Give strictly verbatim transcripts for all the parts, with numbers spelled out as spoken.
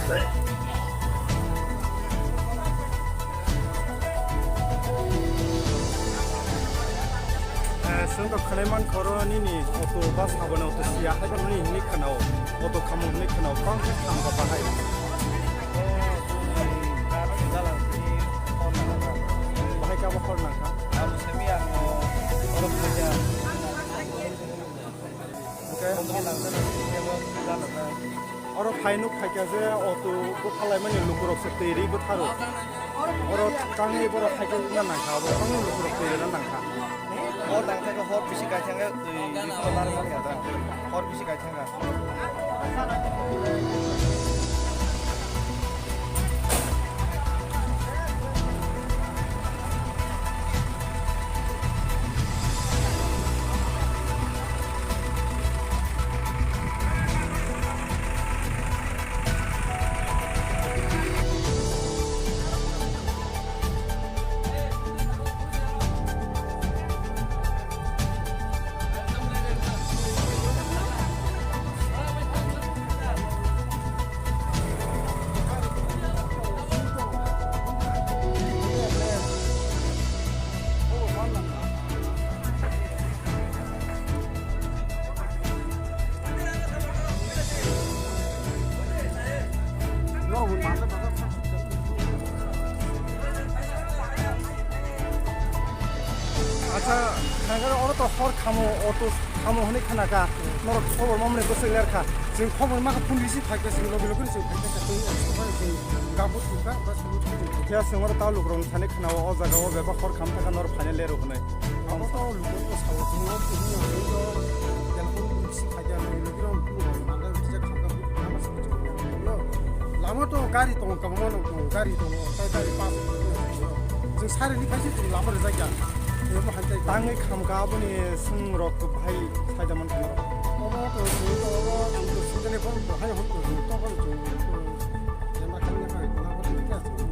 Eh, chwng to khwnai mankha oro nini auto bus abono auto siya hai bono nini hinwi khwnao, auto khamung hinwi khwnao, bang khe khamkha bahai. Bahai khe abo hor nangkha. Ang simi ang oro khaja. Hwnkhe oro phai nuk phaikha je auto bwkhalaimani lukurok se twi rwi bwtharo. Oro tangwi borok phaikhe wngna nangkha, abo tangwi lukurok twi rwna nangkha. O tangkha khe hor bisi kaithang khe twi rwphano narwkmani ada. Hor bisi kaithang kha. Acha, khangare oro to hor khamo, auto khamo hwnwi khnakha. Norok khobor mamani bwswk lerkha. Chwng khobor makha phone receive phaikha, chwng logi logi chwng phaikha, chwng extra bai chwng gabut thukha, bas. Phiya chwng oro ta lukurok thani khnao, o jaga o bebak hor kham thakha norok phaina lerok hwnwi. Abo to lukurok sao, chwng o chwng o telephone receive phaikha, logi logi rok phone rok nangkha, rwchijak khamkha, phone khamkha, lama to gari tongo, kwbangma no tongo, gari tongo, tai gari pass. Chwng sari ni khaisi chwng lama rwjak ya. Emo hai tai. Tangwi khamkha aboni swng rok bahai saida man khamkha. Omo to chwng to omo chwng to singani phone to hai hon to chwng to phone chwng to. Camera khamya kha na phone to kya chwng.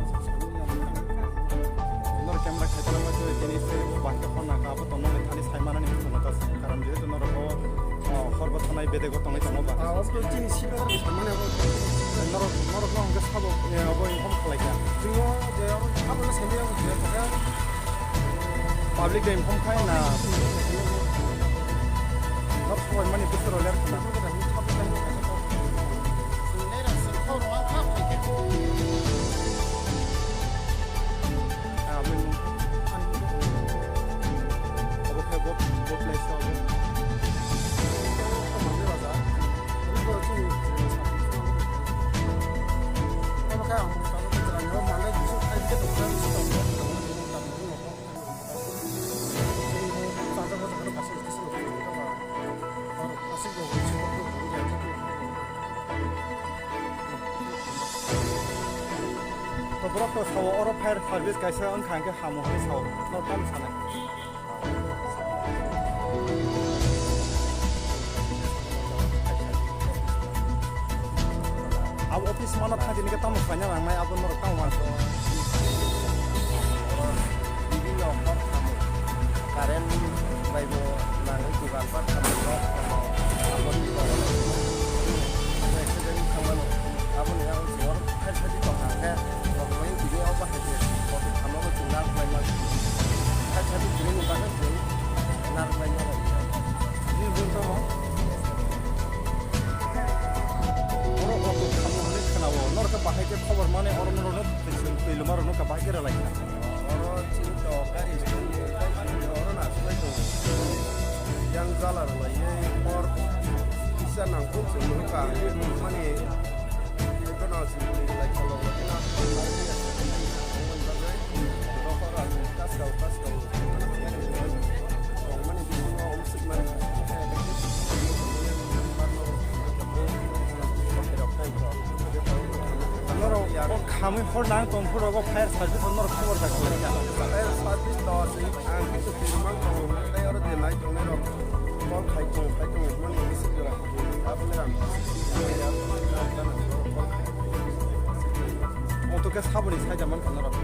Nor camera khai tala ma chwng kini se bahai phone na ka abo to nang thani sai manani phone ta karam jehetu norok o. Oh, hor bo thanai bedego tongwi tongo ba? Ah, obo chini sibe mane obo. Norok, norok no hwnkhe sabo, eh, obo inform khlai kha. Chwng o je obo sabo le sende obo je kha. Public de inform khai na? Norok sabo mani bwswk rw ler khna. Ah, aboni mung. Obo khe bo, bo place o obo. To borok to sao oro fire service kaisa wngkha hwnkhe hamo hinwi sao, no tamo sanai. Abo office mano thang tini khe tamo khlaina nangnai abo norok tamo uansukha. Bibinno hor khamwi current bai bo nangwi dugan bar khamwi nok kono aboni accident wngwi thangmano. Aboni yago chwng oro khaisa di tongkha khe rok bai tini o bahai khe kothok khamno bo chwng narwk lai mano. Khaisa di tini ni bagwi chwng narwk lai mano. Nini buini tamo? Oro auto khamno hwnwi khwnao. Norok khe bahai khe khobor mani oro norokno twi lwma rokno khe bahai khe rwlai kha. Oro chini to gari stand ni oro na subai tongo. Yang jala rwlaiwi hor kisa nangkuk se nukha. Mani ekono se lai kha logo khe na. Norok o khamwi hor nang tong phuru rogo fire service o norok khobor bai khlai kha. Fire service to se ang kisu phirmang tongo, tei oro je nai tongnai rok call khai tongo, khai tongo, mani receive jora kha tongo, aboni rang. Auto khe saboni saida man kha norok.